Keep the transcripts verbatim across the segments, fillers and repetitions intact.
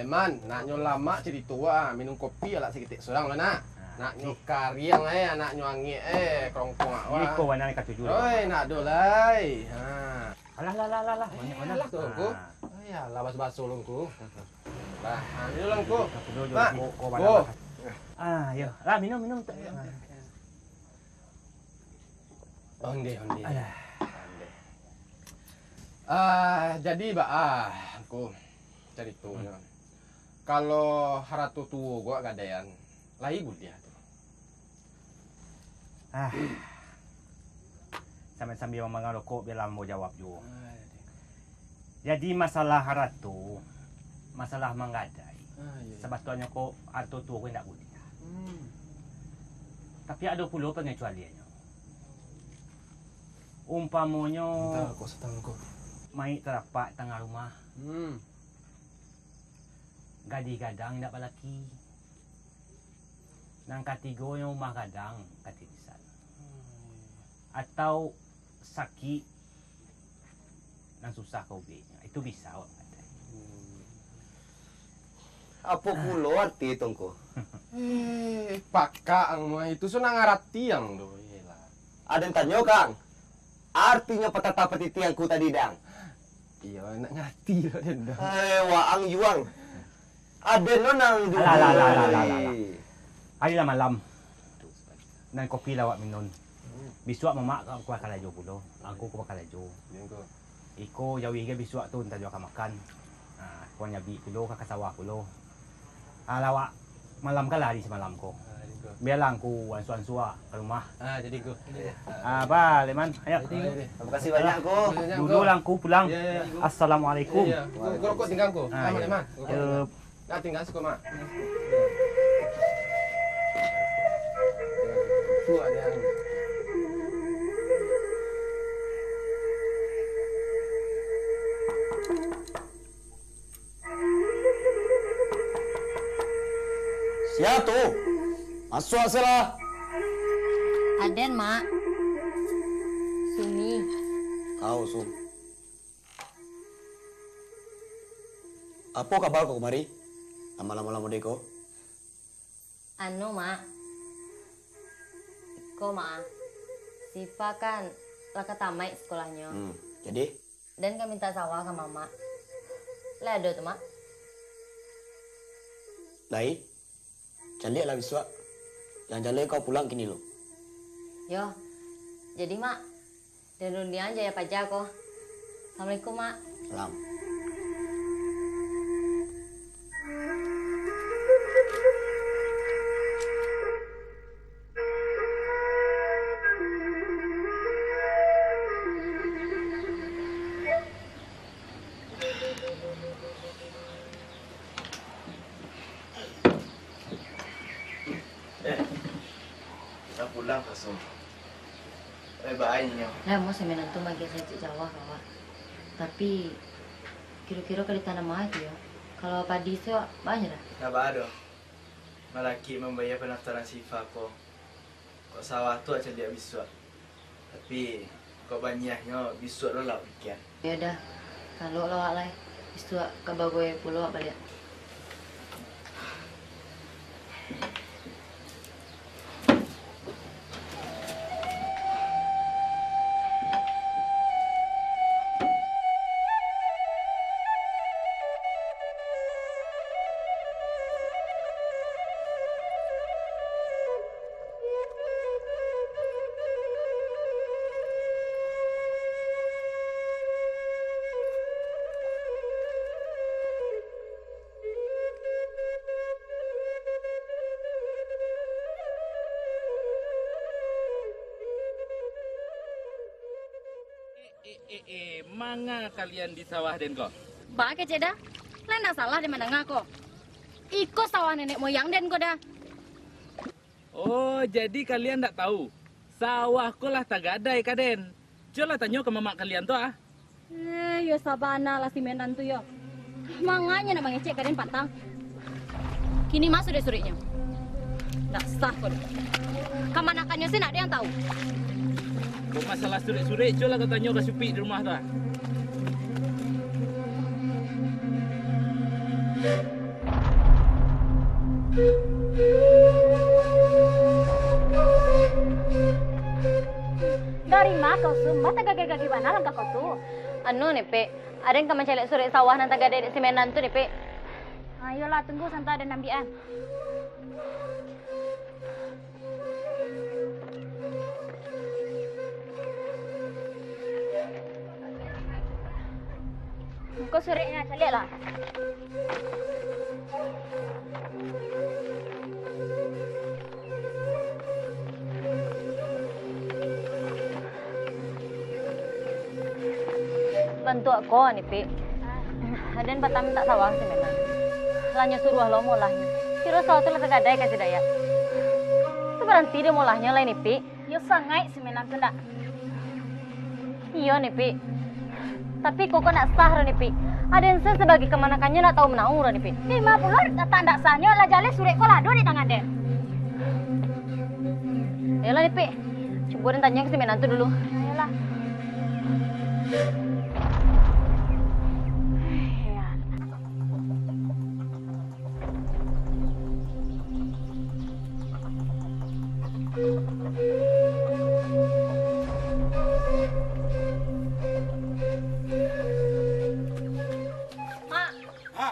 Man, naknyo lamak carito, ah, minum kopi lah saketek surang lah, nak. Ah, naknyo kariang, eh, naknyo angek, eh, kerongkong, ah. Iko bana ni katuju. Oi, nak do lai. Ha. Alah, lah, lah, lah, lah. Banyak, eh, banyak. Alah tu, Ngku. Ah. Ai, alah, baso-baso lu, Ngku. Lah, ha, minum lah, Ngku. Mak, Ngku. Ah, yo. Lah, minum, minum. Onde, onde. Alah. Onde. Ah, jadi, ba, ah, Ngku, caritonyo. Hmm. Kalau harato tuo ko gadaian, lai buliah tu. Ah. Sambil-sambil mamanggang rokok, bialah ambo jawab juo. Ah, jadi. Jadi, masalah harato, masalah manggadai, ah, iyo, iyo, sabatuanyo ko, harato tuo ko indak buliah. Hmm. Tapi, ado pulo pangecualiannyo. Umpamonyo, mayik tarapak tangah rumah. Hmm. Gadih gadang indak balaki. Nan katigonyo umah gadang, katirisan. Hmm. Atau sakik nan susah ka ubeknyo. Itu bisa awak manggadai. Hmm. Apo pulo arti itu, Ngku? Eh, pakak ang mah itu, so nak ngarati ang tu. Iyolah. Aden tanyo, Kang. Artinyo patatah patiti Angku tadi, Dang. Iyo, nak ngarati lo den tu. Eh, waang yuang. Aden lo nang juo. Alah, alah, alah, alah, alah, alah. Ari lah malam. Nan kopi lah awak minum. Bisuak mamak ka, ka bakarajo pulo. Angku ka bakarajo. Iyo, Ngku. Iko jauah gai bisuak tu, antah juo ka makan. Ha, ko nyabik pulo, ka, ka sawah pulo. Alah, awak malam ka lah ari samalam ko. Ah, jadi ko. Bialah Angku ansua-ansua ka rumah. Ah, jadi ko. Ah, ba, Leman, ayo. Jadi ko. Terima kasih banyak, Ko. Terima kasih banyak, Ko. Dudulah Angku pulang. Iya, iya. Assalamualaikum. Iya, iya. Ko, ko rokok tingga, Ko. Ah, iya. Leman. Ko, ko, yo. Tingga. Nah, tingga siko, Mak. Tuo, ya. Sia tu? Masuak selah. Aden, Mak. Sumi. Kau, Sum. Apo kaba kau kamari? Nan malamo-lamo dek ko? Anu, Mak. Iko, Mak. Sifa kan lah ka tamaik sakolahnyo. Hmm, jadi? Den ka mintak sawah ka Mamak. Lai ado tu, Mak? Lai. Caliaklah bisuak. Jan jaleh kau pulang kini lo. Yo. Jadi, Mak, den rundiang jo Ayah Paja ko. Assalamualaikum, Mak. Salam. Eh, lah pulang ka Sum. Eh, baa inyo? Lah, ambo samenan tu magiah sajak jauah ka awak. Tapi, kiro-kiro ka ditanam apo tu yo? Kalau padi tu, baa nyo dah? Ndak baa doh. Malakik mambayia pandaftaran Sifa ko. Kok sawah tu caliak bisuak. Tapi, kok banyiahnyo bisuak lo lah pikian. Yo dah, kalau lo awak lai, bisuak ka bagoi pulo awak baliak. Eh, eh, eh, eh, manga kalian di sawah den ko? Baa kecek dah, lah ndak salah den mandanga ko. Iko sawah nenek moyang den ko dah. Oh, jadi kalian ndak tahu? Sawah ko lah tagadai ka den. Cubolah tanyo ka mamak kalian tu, ah. Eh, yo sabana lah si Menan tu yo. Manganyo nak mangecek ka den pantang. Kini mah surek-sureknyo. Ndak sah ko doh. Kamanakannyo se ndak ado yang tahu. Kok masalah surek-surek, cubolah kau tanyo ka Supik di rumah tu, ah. Dari ma kau, Sum? Batagageh-gageh bana langkah kau tu. Anu, Nipik, aden ka mancaliak surek sawah nan tagadai dek si Menan tu, Nipik. Ah, iyolah, tunggu santa, aden ambiakan. Ko sureknyo, caliaklah. Bantuak ko, Nipik. Aden patang mintak sawah si Menan. Lah nyo suruah lo maolahnyo. Kiro sawah tu lah tagadai ka si Dayat. Tu baranti dek maolahnyo lai, Nipik. Iyo sangaik si Menan tu ndak? Iyo, Nipik. Tapi kok, kok ndak sah doh, Nipik. Aden se sabagai kamanakannyo ndak tahu manahu doh, Nipik. Dima pulo datak ndak sahnyo, lah jaleh surek ko lah ado di tangan den. Ayolah, Nipik. Cubo den tanyo ka si Menan tu dulu. Ayolah. Mak. Ha?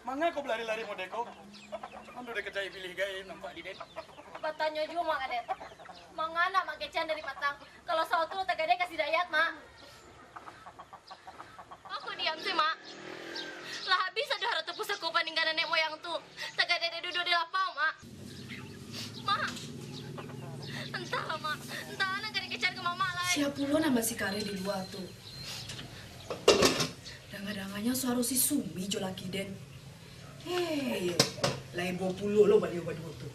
Manga kau balari-lari modeko? Ando dek kecai pilih gai nampak di den. Batanyo juo, Mak, ka den. Manga ndak Mak kecekan dari patang, kalau sawah tu lah tagadai ka si Dayat, Mak? Mak, kok diam se, Mak? Lah habih ado harato pusako paninggalan nenek moyang tu. Tagadai dek duduak di lapau, Mak. Mak. Antahlah, Mak. Antah nan ka dikecekan ka Mamak lai. Sia pulo nan basikareh di lua tu? Danga-danganyo suaro si Sumi jo laki den. Hei, lai bo pulo lo baliau baduo tu.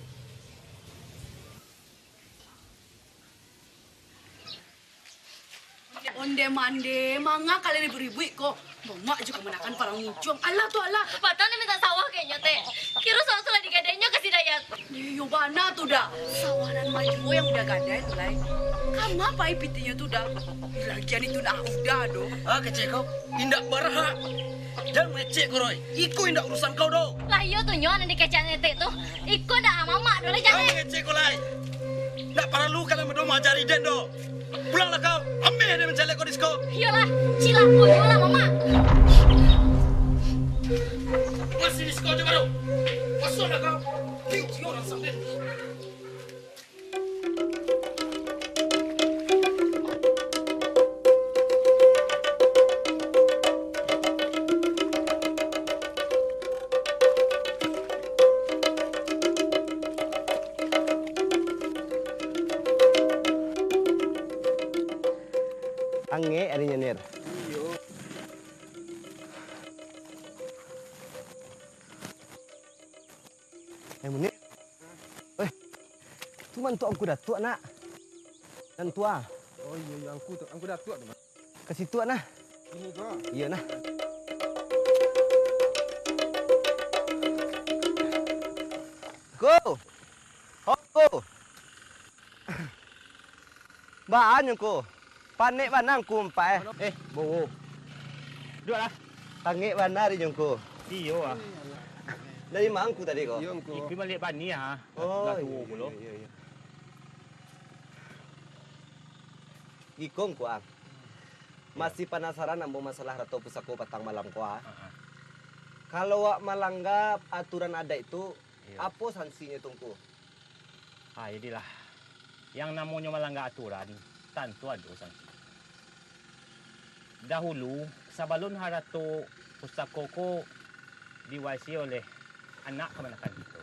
Onde mande, manga kalian ribuik-ribuik ko? Mamak jo kamanakan parang muncuang. Alah tu alah. Patang nan mintak sawah kayaknyo teh. Kiro sawah tu lah digadainyo ka si Dayat. Iyo bana tu dah. Sawah nan ma juo nan udah gadai tu lai. Kama pai pitinyo tu dah. Lagian itu nak udah doh. Ah, kecek kau. Indak barhak. Jan mangecek kau, Roy. Iko indak urusan kau doh. Lah iyo tu nyo nan dikecekan etek tu. Iko ndak mamak doh lah. Jan mangecek kau lai. Ndak paralu kalian baduo maajari den doh. Pulanglah kau. Ameh den mancaliak kau di siko. Iyolah, cilako juo lah mamak. Masih di siko aja baru. Masuklah kau. Tiup si orang sampai. Angek arinyo, Nir. Iyo. Eh, Munir. Eh, tu mantuak Angku Datuak, nak. Nan tua. Oh, iyo, iyo, Angku tu, Angku Datuak tu, Bang. Ka situ, nak. Siko. Iyo, nah. Ko. Ho, ko. Baa nyo ko? Panek bana Angku mampaik, eh. Eh, bowo. Duduaklah. Panek bana ari nyo ko. Iyo, ah. Dari ma Angku tadi ko? Iyo, Angku. Iko baliak bani, ah. Oh, iyo, iyo, iyo. Iko, Angku, ah. Iyo. Masih panasaran ambo masalah harato pusako patang malam ko, ah. Ah, ah. Kalau wak malangga aturan adaik tu, iyo, apo sansinyo tu, Angku? Ah, jadilah, yang namonyo malangga aturan, tantu ado sanksi. Dahulu, sabalun harato pusako ko diwarisi oleh anak kamanakan kito,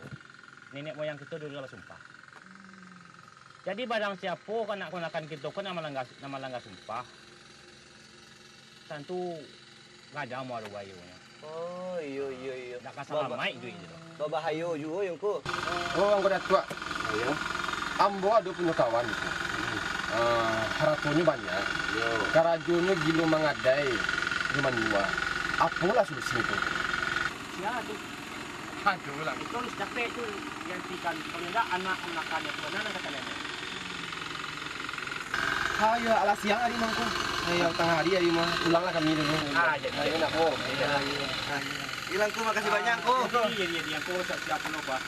nenek moyang kito dulu lah basumpah. Jadi, barang siapo anak kamanakan kito ko nan malangga, nan malangga sumpah, tantu gadang muaro bahayonyo. Oh, iyo, iyo, iyo. Ndak ka salamaik duit tu. Babahayo juo yo, Ngku. Oh, Angku Datuak. Iyo. Ambo ado punyo kawan itu. Hmm. Ah, haratonyo banyak. Iyo. Karajonyo gilo mangadai, gilo manyua. Apolah solusinyo tu? Sia tu? Aduh lah. Itu harus capek tu digantikan. Kalau ndak, anak kamanakan itu, anak kamanakan itu. Ayo, alah siang hari mah, Ngku. Ayo, tangah hari hari mah. Pulanglah kami dulu. Ah, jadi, ayo, jadi. Nak, oh. Iya. Ayo. Ilang ko, makasih banyak ko. Iya, iya, iya, ko siap-siap dulu, Pak.